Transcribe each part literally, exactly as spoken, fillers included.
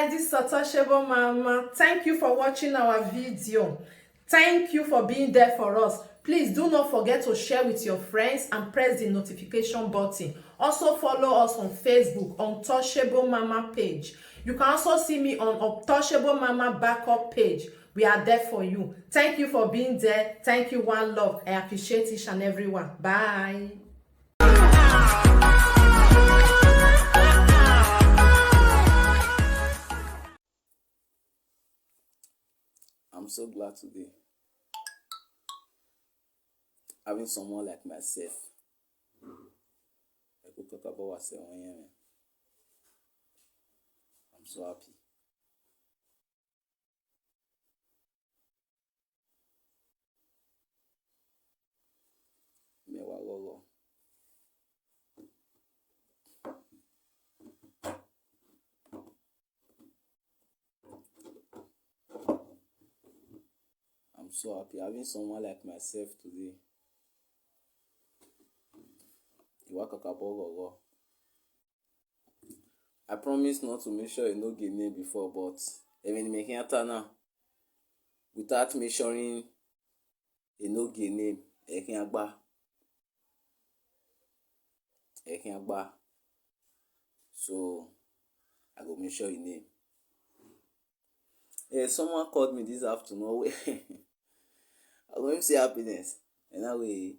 This is Untouchable Mama. Thank you for watching our video. Thank you for being there for us. Please do not forget to share with your friends and press the notification button. Also follow us on Facebook, Untouchable Mama page. You can also see me on Untouchable Mama backup page. We are there for you. Thank you for being there. Thank you, one love. I appreciate each and every one. Bye. I'm so glad today. Having someone like myself. I go talk about myself one year. I'm so happy. Mẹ́wàá lọ́lọ́. I'm so happy having someone like myself today. Ìwà kàkà bọ́ lọ́lọ́. I promise not to mention Enogie name before, but èmi ni mi kí n ta náà without mentioning Enogie name. Ẹ kí n gbá. Ẹ kí n gbá. So, I go mention his name. Eh, someone called me this afternoon. I go say happiness. And that way,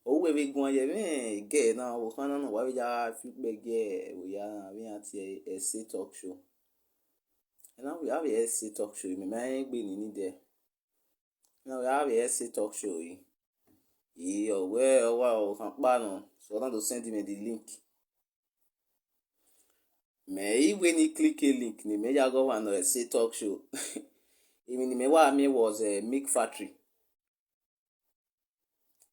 oh, we be going here, man, again now. We can't know why we are feedback here. We are, we are at a, a say talk show. And now we have a say talk show. Me, man, be in there. Now we have a say talk show. Eh, eh, oh, where, oh, wow, can pan on. So I want to send him the link. Me, when he click a link, ni me ya go and uh, say talk show. Even me, what I mean was a milk factory.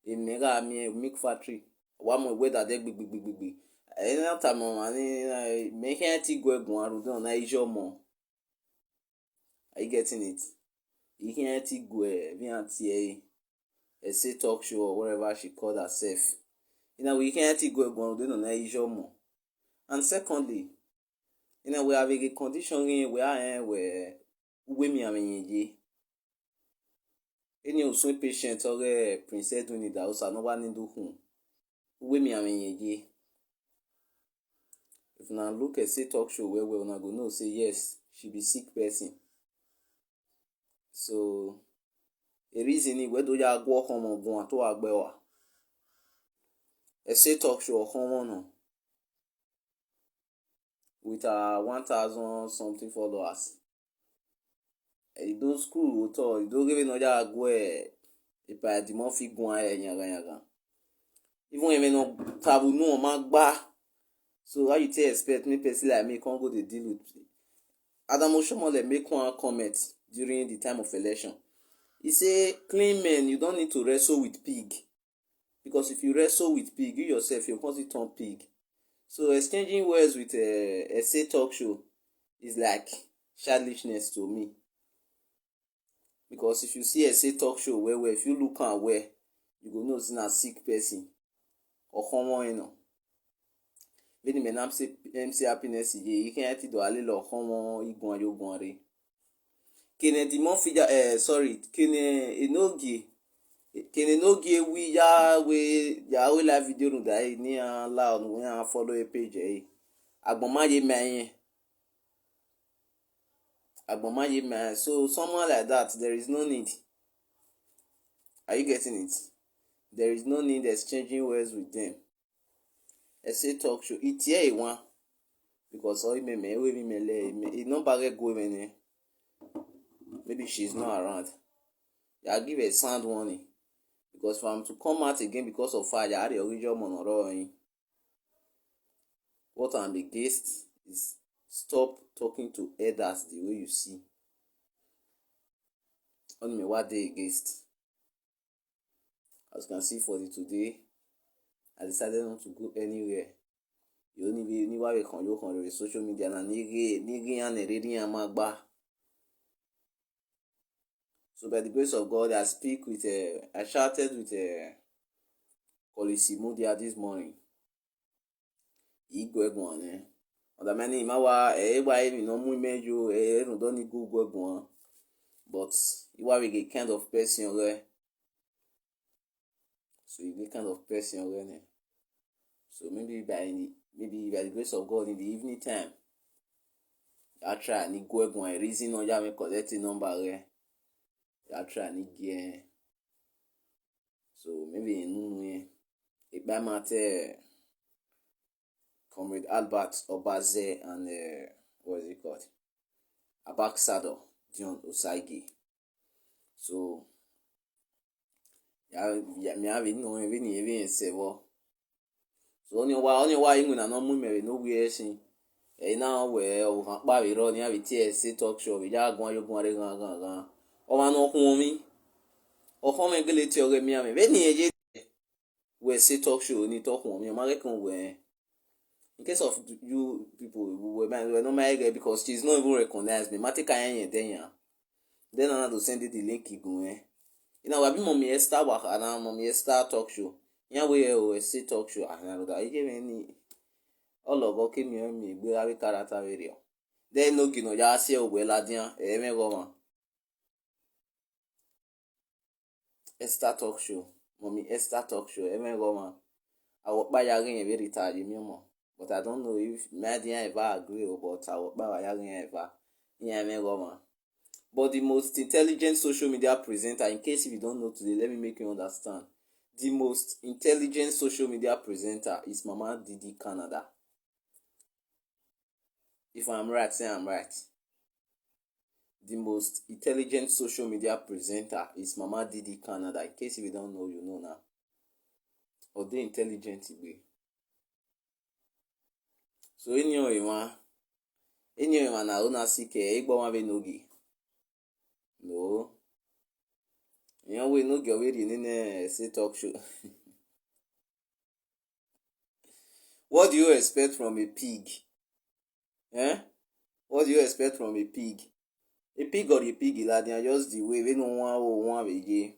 Èmi rà mí milk factory. Wà á mọ̀ weather dẹ́ gbigbigbigbi. Ẹ̀yin náà tà mọ̀ wá ní mẹ́kẹ́ ti gbọ́ ẹ̀gùn arúgbó náà iṣẹ́ ọmọ. Are you getting it? Ìkíyẹn ti gbọ́ ẹ̀ bí àǹtí ẹ̀ ẹ̀ say talk show or whatever she called herself. You know, ìkíyẹn ti gbọ́ ẹ̀gùn arúgbó náà iṣẹ́ ọmọ. And secondly, you know, we have a condition here where, eh, where we me am in ye. Any of some patient or eh, Prince Edwin in the house, I no one in the home. We me am in ye. If una look at say talk show well well, una go know say yes, she be sick person. So a reason is where do ya go home or go to agbewa. A say talk show or home no. With her one thousand something followers. E do school o to, e do give no ja go e, e pa di mo fi gun e yaga yaga. Even if no tabu no ma gba. So how you take expect me person like me can't go dey deal with Adam Oshomole make one comment during the time of election. He say clean men, you don't need to wrestle with pig. Because if you wrestle with pig, you yourself, you can't turn pig. So exchanging words with a, a say talk show is like childishness to me. Because if you see a say talk show where, where if you look and where, you go know it's not a sick person. Or common, you know. When you MC happiness, you can't do a little common, you go and you go and Kennedy Murphy, eh, sorry, Kennedy Enogie. Kennedy Enogie we ya we ya we live video no da ni a la on we a follow a page eh. Agbon ma ye me yen. Agbon ma ye me. So someone like that, there is no need. Are you getting it? There is no need exchanging words with them. I say talk show. It's here one because all me me we me le me e number get go me. Maybe she's not around. I give a sound warning because for him to come out again because of fire, I had the original monoro. What I'm against is stop talking to elders the way you see. Only me what they against. As you can see for the today, I decided not to go anywhere. You only be anywhere we can you can on social media na nigga nigga and a reading and my bar. So by the grace of God, I speak with a I shouted with a Kolisi Mudia this morning. Igwe Gwane. Ọdọ mẹni ima wa, ẹ wa emi nọ mu imẹ yo, ẹ ẹ run dọ ni gu gu ẹgun. But iwa we get kind of person rẹ. So you get kind of person rẹ nẹ. So maybe by the, maybe by the grace of God in the evening time, ya try ni gu ẹgun ẹ reason nọ ya mi collect number rẹ. Ya try ni gi ẹ. So maybe inú yẹn. Ìgbà máa tẹ Comrade Albert Obaze and uh, what is it called? Abaksado Dion Osaigi. So ya ya mi have no even even sevo. So onye wa onye wa ingu na no mu mere no we esin. E na we o kan pa we ro ni abi ti e se talk show we ja gun ayo gun are gan gan gan. O ma no kun mi. O kan me gele ti o re mi ame. Be ni eje we se talk show ni talk mi o ma re kan we. In case of you people, we might we no my girl because she's not even recognized me. Mati ka yen den ya. Then another to send the link igun eh. You know, abi Mommy Esther waka na Mommy Esther talk show. Yan we o se talk show. Ah, na da ije me ni. Ologo ke mi mi gbe abi character video. Then no gino ya se o we la dia. E me go ma. Esther talk show. Mommy Esther talk show. E me go ma. Awo pa ya rin e very tired mi mo. But I don't know if my dear ever agree o, but awo pa ya rin ever. Yeah, me go ma. But the most intelligent social media presenter, in case if you don't know today, let me make you understand. The most intelligent social media presenter is Mama Didi Canada. If I'm right, say I'm right. The most intelligent social media presenter is Mama Didi Canada. In case if you don't know, you know now. Or they intelligent way. So any of you want, any of you want to own a sick, eh, igbo one way no gi. No. You know we no gi already in the say talk show. What do you expect from a pig? Eh? What do you expect from a pig? A pig or a pig iladi are just the way we no one or one we ye.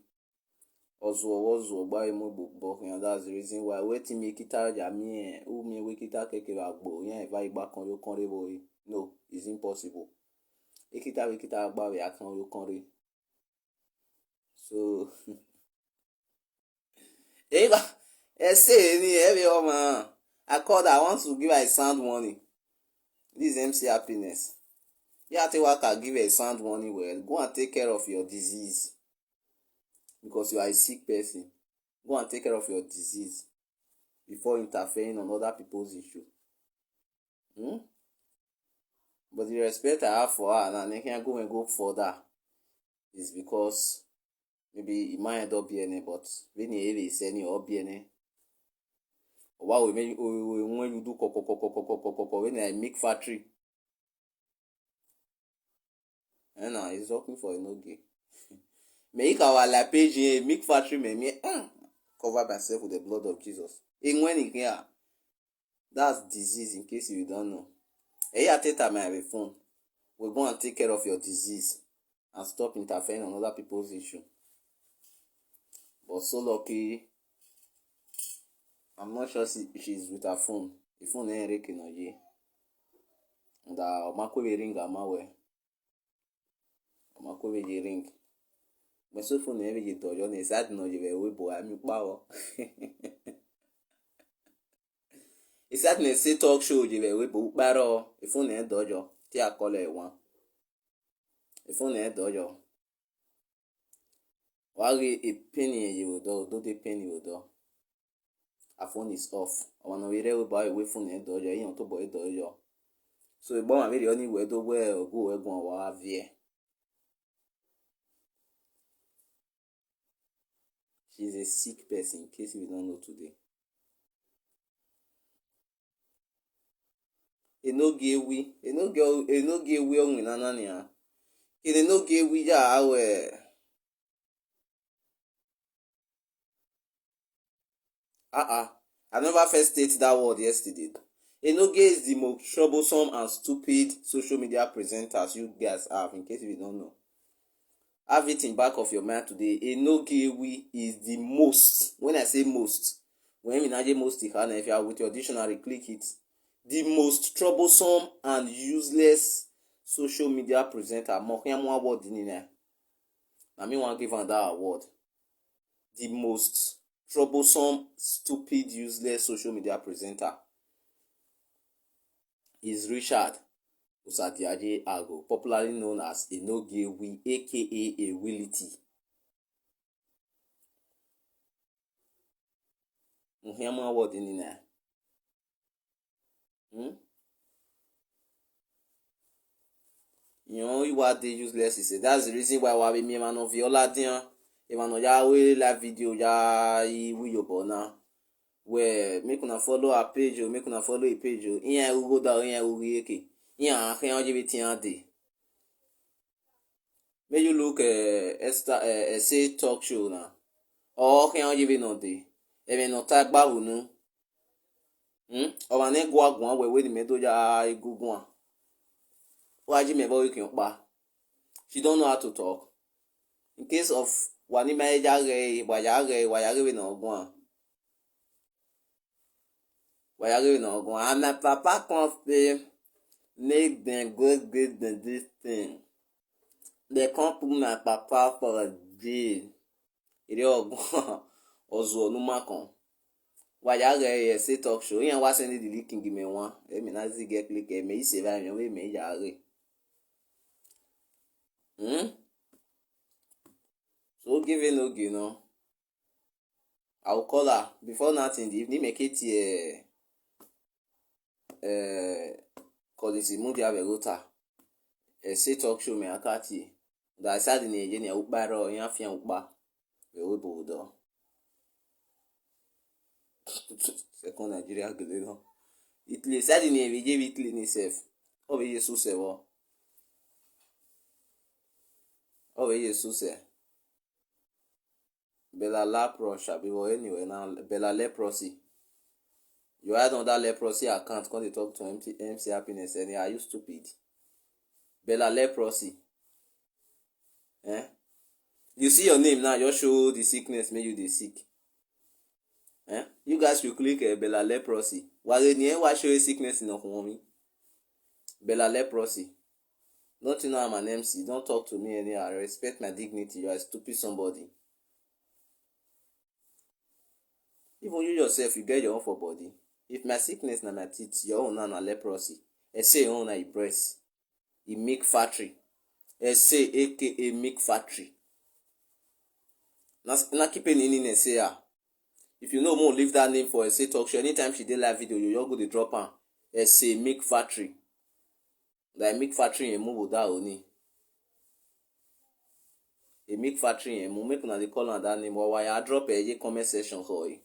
Ozuo ozuo gba emo gbogbo and that's the reason why wetin me kita ja me eh, who me we kita keke ba gbo yan eva igba kan yo kan re bo. No, it's impossible. Ikita we kita gba we akan yo kan re. So Eva, I say any every woman. I called, I want to give her a sound warning. This is M C Happiness. Yeah, I tell worker give her a sound warning. Well, go and take care of your disease. Because you are a sick person. Go and take care of your disease before interfering on other people's issue. Hmm? But the respect I have for her, and I can go and go further, is because maybe he might end up here, but when he is any up here, why we make we when you do koko koko koko koko when I make factory. And now he's working for Enoge. Make our la page here, make factory me me ah, cover myself with the blood of Jesus. In when he here, that's disease in case you don't know. Hey, I take time my phone. We go and take care of your disease and stop interfering on other people's issue. But so lucky, I'm not sure she, she's with her phone. The phone ain't ringing on ye. And uh, my query ring on my way. My query ring. My cell phone never get to your name. Sad no, you will boy. I'm your power. It's that me say talk show, you will book battle. If only a dojo, tia call it one. If only a dojo. Wagi a penny you will do, do the penny you will do. Her phone is off. I want to be there with boy with phone a dojo, you know, to boy dojo. So the bomb really only we do well go we go and wa vie. She's a sick person, in case we don't know today. Enoge ewi, enoge enoge ewi onwe na nani ha. Kene enoge ewi ya awe. Uh-uh. I never first state that word yesterday. Enoge is the most troublesome and stupid social media presenters you guys have, in case you don't know. Have it in back of your mind today. Enoge ewi is the most. When I say most, when we naje most, if you are with your dictionary, click it. The most troublesome and useless social media presenter. Mohiam award ni na. Na me wan give am that award. The most troublesome, stupid, useless social media presenter is Richard Osadiaje Ago, popularly known as Enogewi, A K A Ewility. Muhiam award ni na. Hmm? You know, you are the useless. He said, that's the reason why wa be me man of Viola Dian. If I know ya we live video ya i we your bona. Where make una follow our page, oh, make una follow a page, oh. Iya u go down, iya u yeke. Iya a can give it in a day. Make you look uh, Esther uh, Essay Talk Show now. Or can you give it no day? Even no tag babu no. Hmm? Or an egwa gwan where where the medo ya go gwan. Why you me boy can ba? She don't know how to talk. In case of wani ma ya re wa ya re wa ya re no gwan. Wa ya re no gwan. And my papa come say make dem go give dem this thing. They come put my papa for jail. Ere ogun ozu onuma kan. Wa ya re Essay Talk Show. Iyan wa send the leaking give me one. Emi na zi get click emi ise ba mi we me ya re. Hmm? So give it no give no. I will call her before nothing. The evening make it uh, uh, Collins Mundi Averota. Essay Talk Show me akati. Da sadi ni eje ni ukparo yan fi ukpa. We we bodo. Second Nigeria gele no. Italy sadi ni eje Italy ni self. O be Jesus se wo. O be Jesus se. Bella Lapro shabi wo anyway now. Bella Leprosy. You hide under Leprosy account, come dey talk to M C, M C Happiness anyhow. Are you stupid? Bella Leprosy. Eh? You see your name now, just show the sickness make you dey sick. Eh? You guys should click uh, Bella Leprosy. Why ni wa show a sickness in Okunwomi? Bella Leprosy. Don't you know I'm an M C? Don't talk to me anyhow. I respect my dignity. You are a stupid somebody. Even you yourself, you get your own for body. If my sickness na my teeth, your own na na leprosy. Essay your own na e breast. E make factory. Essay A K A make factory. Na na keep any name Essay ah. If you know more, leave that name for Essay Talk Show. Anytime she dey live video, you just go dey drop am. Essay make factory. Like make factory yẹn mú wò dá òní. A make factory yẹn mú make una dey call am that name. Or why I drop a comment section for it.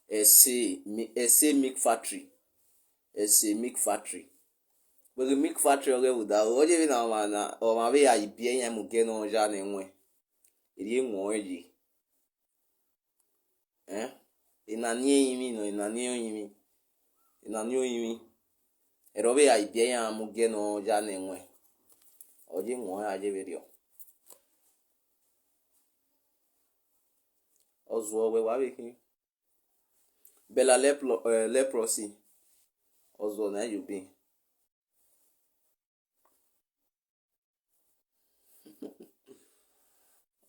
Essay, Essay make factory. Essay make factory. But the make factory already wò dá o. Oje bi na ma na o ma be ayi bi yẹn mu gẹ na ọjà na ẹwọn. Èdè ẹwọn ẹ yìí. Eh? Ina ni eyimi no, ina ni oyimi. Ina ni oyimi. Erobe ya ibie ya mu ge no ja na enwe. Oje nwo ya je verio. Ozuo we wa vehi. Bella lepro, uh, leprosy. Ozuo na you be.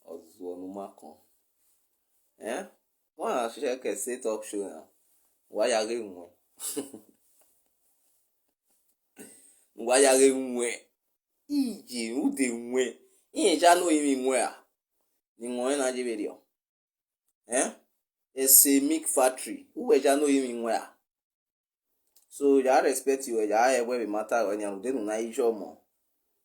Ozuo no makon. Eh? Why I should get say talk show now? Why are you one? Why are you one? Ije, who dey one? Iye ja no imi one. Ni one na je verio. Eh? Essay make factory. Who we ja no imi one? So ya respect you ya e we matter when ya de no na ijo mo.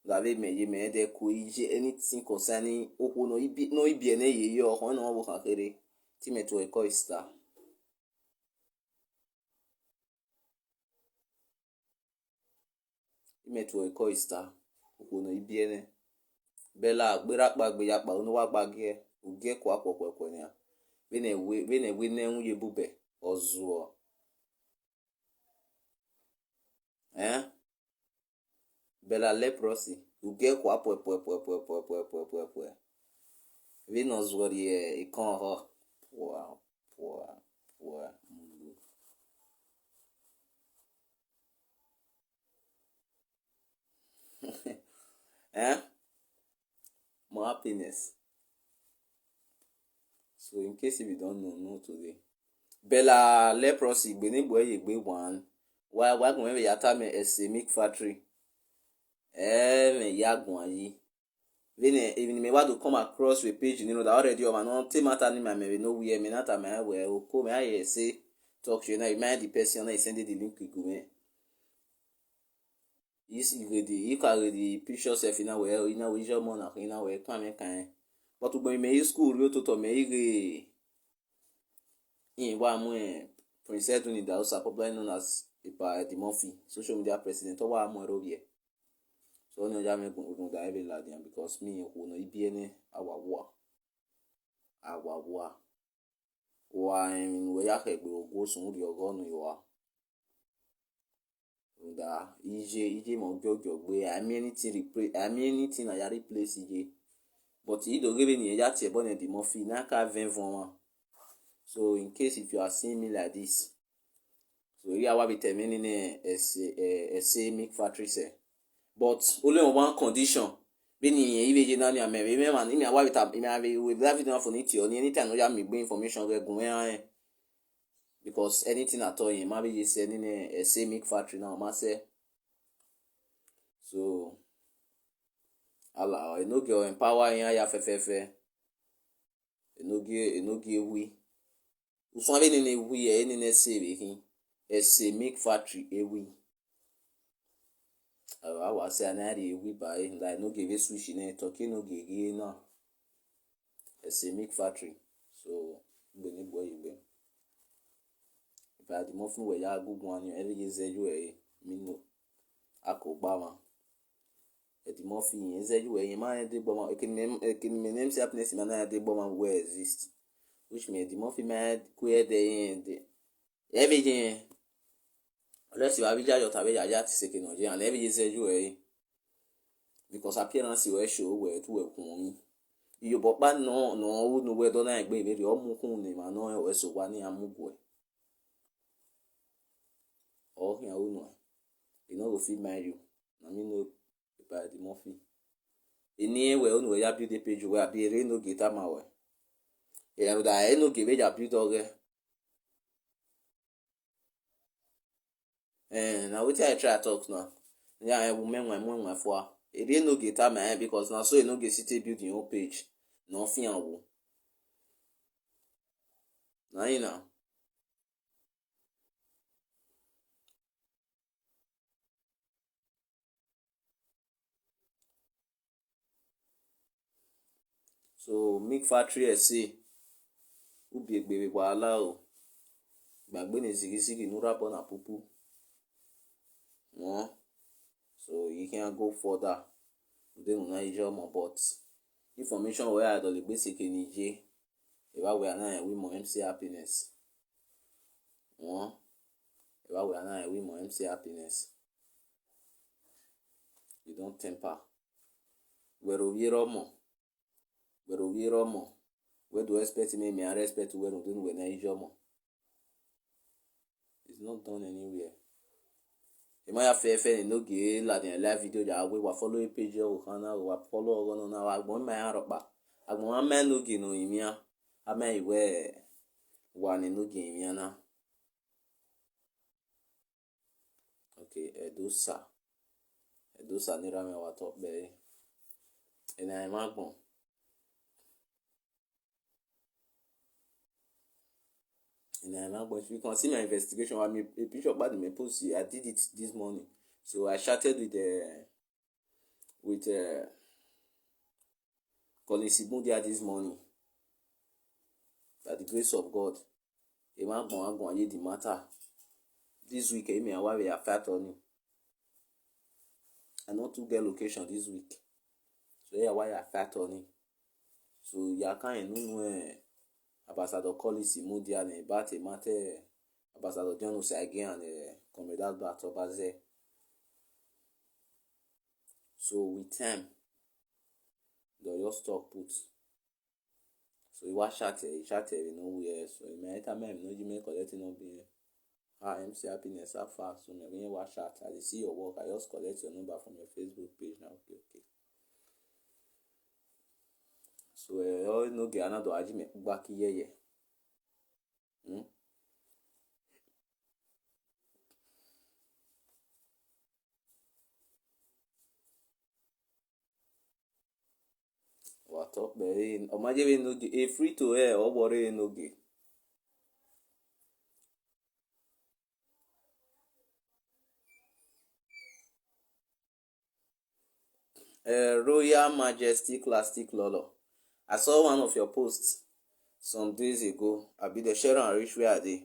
That we me ye me de ku ije anything concerning oku no ibi no ibi ene ye yo ho no wo kan kere. Ti me to e ko ista. Ime to e ko ista. Oku no ibi ene. Bella gbera pa gbe ya pa no wa pa ge. Uge kwa kwa kwa kwa ni. Vene we vene we ne un ye bube. Ozuo. Eh? Bella leprosy. Uge kwa pwe pwe pwe pwe pwe pwe pwe pwe pwe. Vino zuo rie ikon ho. Pwa pwa pwa. Mulu. Eh? More happiness. So in case if you don't know, know today. Bella Leprosy, Gbenegbo Eyegbe one. Why why go me yata me ese make factory? Eh, me ya gwan yi. Vene even me wa do come across with page, you know that already, o ma no te mata ni ma me no we me na ta me we o ko me aye say talk show na me the person na send the link go me. Is you go the you can go the picture self in a way, in a way your money in a way come and kind. But when me school you to to me in wa mo eh, Prince Edwin Idahosa, popularly known as Ipa Eddie Murphy, social media president, to wa mo ro ye. So no ja me gun gun da ebe la dia because me ko no ibi ene awawa. Awawa. Wa en we ya ke gbe ogo sun ri ogo no yo wa. Nda ije ije mo gyo gyo gbe. I mean anything repre I mean anything na ya replace ije. But ido gebe ni ya tie bone di mo fi na ka ven von wa. So in case if you are seeing me like this, so here wa be terminating a say make factory say. But only on one condition. Be ni yen ibe je na mi ame be me man mi awa be ta mi ame we that video for ni ti o ni anytime no ya mi gbe information we gun we an. Because anything at all yen ma be je say ni ne a say make factory na ma say. So ala e no get empower yen ya fefefe. E no get e no get we. Usan be ni ne we e ni ne say be hin. A say make factory e we. Awa se anari ewi ba e la no give switch ne to ki no give gi na. A say make factory. So gbe ni boy igbe. If I the more fun we ya gugu an every year ze you e mi no. Ako ba ma. E the more fun e ze you e ma e de bo ma e kin me e kin me name say happiness ma na e de bo ma we exist. Which me the more fun me ku e de e de. Everything. Unless you have your tabe ya ya ti seke no je and everything say you eh. Because appearance you show we tu we kun mi. Iyo bo pa no no u no we do na egbe be o mu kun ni ma no e we so wa ni amugo e. O ya u no. You no go fit mind you. Na me no by the Murphy. Ini we unu we ya build a page we abi ere no get ama we. Ya da e no get we ya build oge. Eh, na wetin I try talk now. Ya e women we mo we for. Ere no get ama e because na so e no get city build your own page. No fi an wo. Na ina. So make factory e say who be egbe wahala o. Gbagbe ni zigizigi nura bona pupu. No. So you can go further. Then una ijo mo but information wey I don gbese ke ni je. E ba we na we mo M C happiness. Won. E ba we na we mo M C happiness. You don temper. Wero wiro mo. Wero wiro mo. We do expect me me I respect we do we na ijo mo. It's not done anywhere. Ema ya fe fe no ge la den live video ya we wa follow page o kana wa follow o no na wa gbon ma ya ropa. Agbon ma no ge no imia. Ama iwe wa ni no ge imia na. Okay, Edusa. Edusa ni rame wa top be. Ena ema gbon. Ena ema gbon. If you can see my investigation, I mean, a picture about the post. I did it this morning. So I chatted with the with uh, Collins Ibundia this morning. By the grace of God, e ma gbon agbon ye the matter. This week, e me awa we affect on. I no too get location this week. So yeah, why affect on. So ya kan enu nu eh Ambassador Collins Ibundia ne about a matter Ambassador John Osage and uh, Comrade Albert Obaze. So with time, the your stock put. So you wash out here, you chat here, you know where. So you may enter me, you know you may collect it not be. Ah, M C happiness, how far? So me when you wash out, I dey see your work. I just collect your number from your Facebook page now. Okay, okay. no ge another ajime gbaki yeye. Hmm? Wa top be, eh, omaje we no ge, e free to air, o bore no ge. Uh, Royal Majesty Classic Lolo. I saw one of your posts some days ago. I be the share and reach where I dey.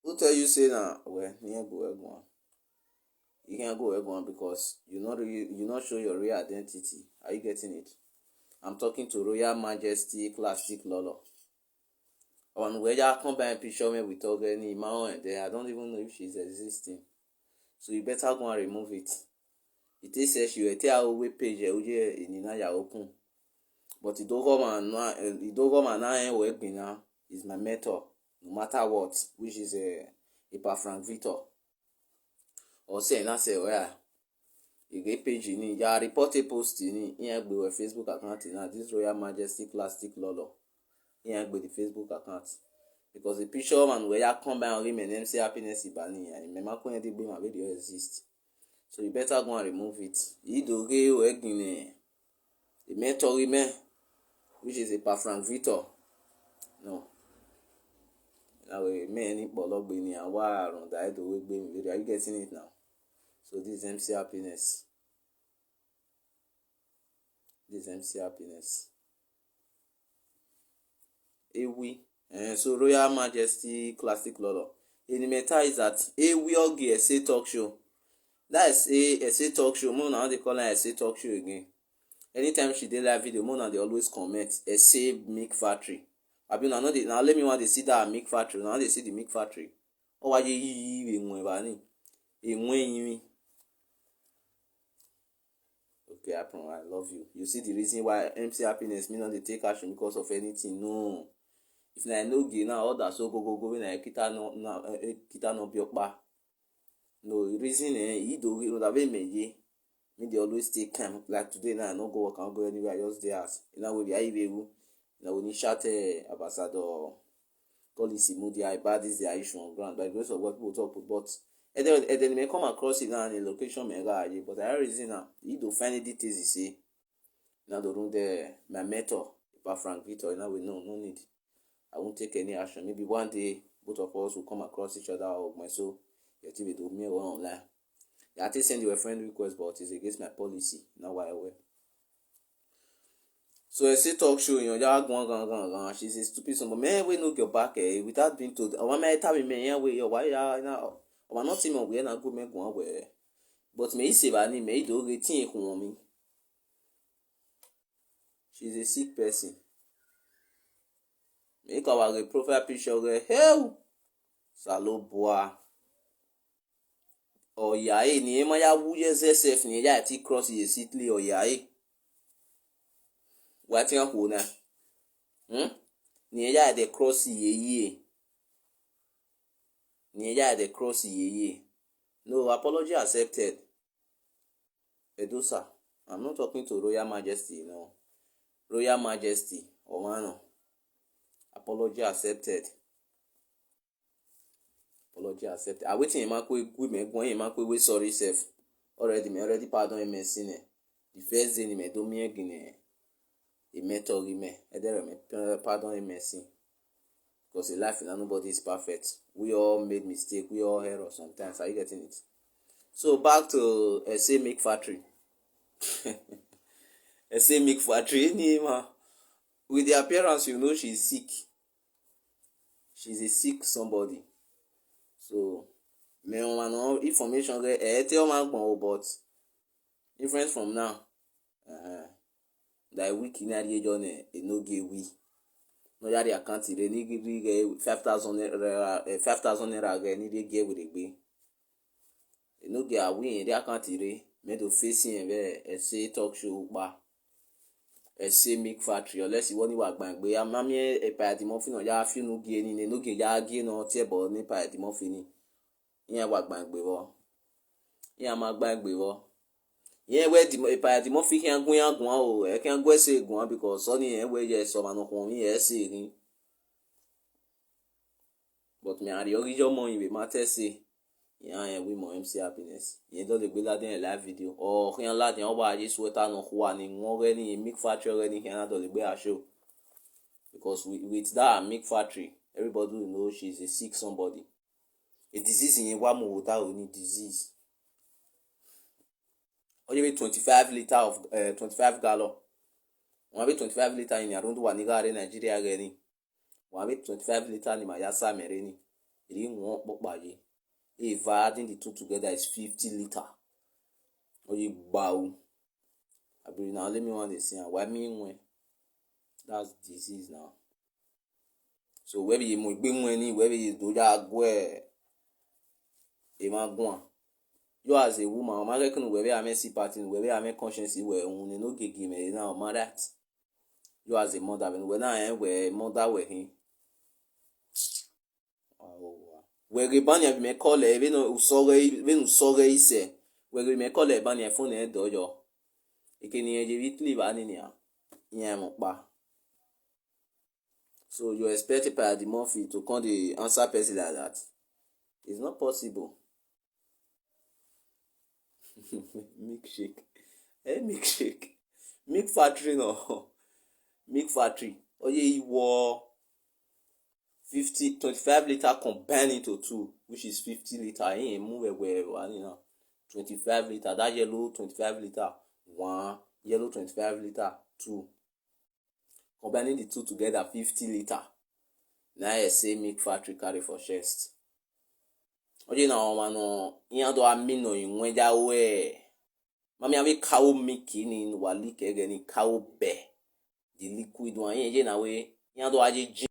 Who tell you say na? Well, you can go where go on. You can go where go on because you not really, you not show your real identity. Are you getting it? I'm talking to Royal Majesty Classic Lolo. On where you come by picture me with Ogeni Mao and there. I don't even know if she's existing. So you better go and remove it. It is says you tell we page uje in ya open. But it don't come and na it don't come and na we be now is my mentor, no matter what, which is a Ipa Frank Victor. Or say na say where you get page in ya report a post in ya be your Facebook account now. This Royal Majesty Classic Lolo. Yeah, with the Facebook account. Because the picture man where you come by and women M C Happiness Ibani and remember when the my video exist. So you better go and remove it. You do gay or egine. The mentor women, which is a pa Frank Victor. No. Now we many bolog bini and why around I do we bini. Are you getting it now? So this is M C Happiness. This is M C Happiness. Ewi. Eh, so Royal Majesty Classic Lolo. In the matter is that Ewi Ogi Essay Talk Show. That is a Essay Talk Show. More now they call her Essay Talk Show again. Anytime she dey live video, more now they always comment Essay Milk Factory. I mean, I know they now let me want to see that milk factory. Now they see the milk factory. Oh, why you you you Okay, Apron, I love you. You see the reason why M C Happiness may not dey take action because of anything. No. If na no gay now, all that so go go go when I kita no na eh, eh, kita no biokpa. No the reason eh he do we that way me ye. Me they always take time. Like today now, I no go work, I no go anywhere. I just dey house. You know we be I even. You know we need shout eh, ambassador. Policy move their bad is their issue on ground. By the grace of God, people talk but and then, and then may come across it now and the location may go ahead. But I reason now, you do find the details you see. Now the room there, my mentor, Papa Frank Victor, now we know no need. I won't take any action. Maybe one day both of us will come across each other or my so you think we do me one online. Yeah, I think send you a friend request, but it's against my policy. Now why I will. So I say talk show, you know, that one gang gang gang. She's a stupid son, but man, we no get back eh, without being told. I want my time in me, yeah, we your why yeah now. I want not him we na go me go away. But me say ba ni me do get thing on me. She's a sick person. Make our profile picture get hell. Salo boa. Oyae ni ema ya wuye zesef ni ya ti cross ye sitli oyae. Wati an kuna. Hmm? Ni ya de cross ye ye. Ni ya de cross ye ye. No apology accepted. Edusa, I'm not talking to Royal Majesty, no. Royal Majesty, Omano. Apology accepted. Apology accepted. I waiting in my quick women going in my quick way sorry self. Already me already pardon him and sin. The first day me do me again. He met all me. I dare me pardon him and sin. Because in life, you know, nobody is perfect. We all made mistake. We all error sometimes. Are you getting it? So back to Essay Make Factory. Essay Make Factory. Any man with the appearance, you know she's sick. She's a sick somebody. So, me one information get eh tell man gbon o, but different from now. Uh-huh. That week in a day journey, e no get we. No yari account re ni give five thousand naira, eh, five thousand naira again ni dey get with the gbe. E no get a we in the account re, me do facing e say talk show ba. E say make factory unless you want to work bank gbe. Am na me e pa di mo fi no ya fi no get ni, no get ya get no te bo ni pa di mo fi ni. Ìyẹn wà gbàgbé wọ. Ìyẹn máa gbàgbé wọ. Yeah, where the Paya the Murphy can go and go out, I can go say go on because Sonny and where yes, some are not home, yes, saying. But me, I the original money with my test say, yeah, and we more M C happiness. You don't the Bella than a live video or can la the over this sweater no who and in one any make factory any can do the bear show. Because with, with that make factory, everybody will know she's a sick somebody. A disease in one without any disease. Only twenty-five liter of uh, twenty-five gallon. One twenty-five liter in around one nigga Nigeria getting. One twenty-five liter in my yasa mereni. Iri won pokpaye. If adding the two together is fifty liter. Oye bow. I believe now let me want to see why me when. That's disease now. So where be mo gbe when ni where be do ya gwe. E ma gwan. You as a woman, ma ke kunu where be am see party, where be am conscience where un no gege me now ma that. You as a mother, when I am where mother where him. Where banya be me call e be no usore be no usore ise. Where me call e banya phone e do yo. Ikini e je bi clip ani ni a. Yen mo pa. So you expect Paya the Murphy to come the answer person like that? It's not possible. Milkshake. Eh, milkshake. Milk factory no. Milk factory. Oye iwo fifty, twenty-five liter combine into two, which is fifty liter. Eh, move away, one, you know. Twenty-five liter. That yellow twenty-five liter. One. Yellow twenty-five liter. Two. Combining the two together, fifty liter. Now I say milk factory carry for chest. Oye na ọma nọ ihe adọ amị nọ inwe ja wee. Mami ave cow milk ni wali kege ni cow be. The liquid one ihe je na we ihe adọ aje ji.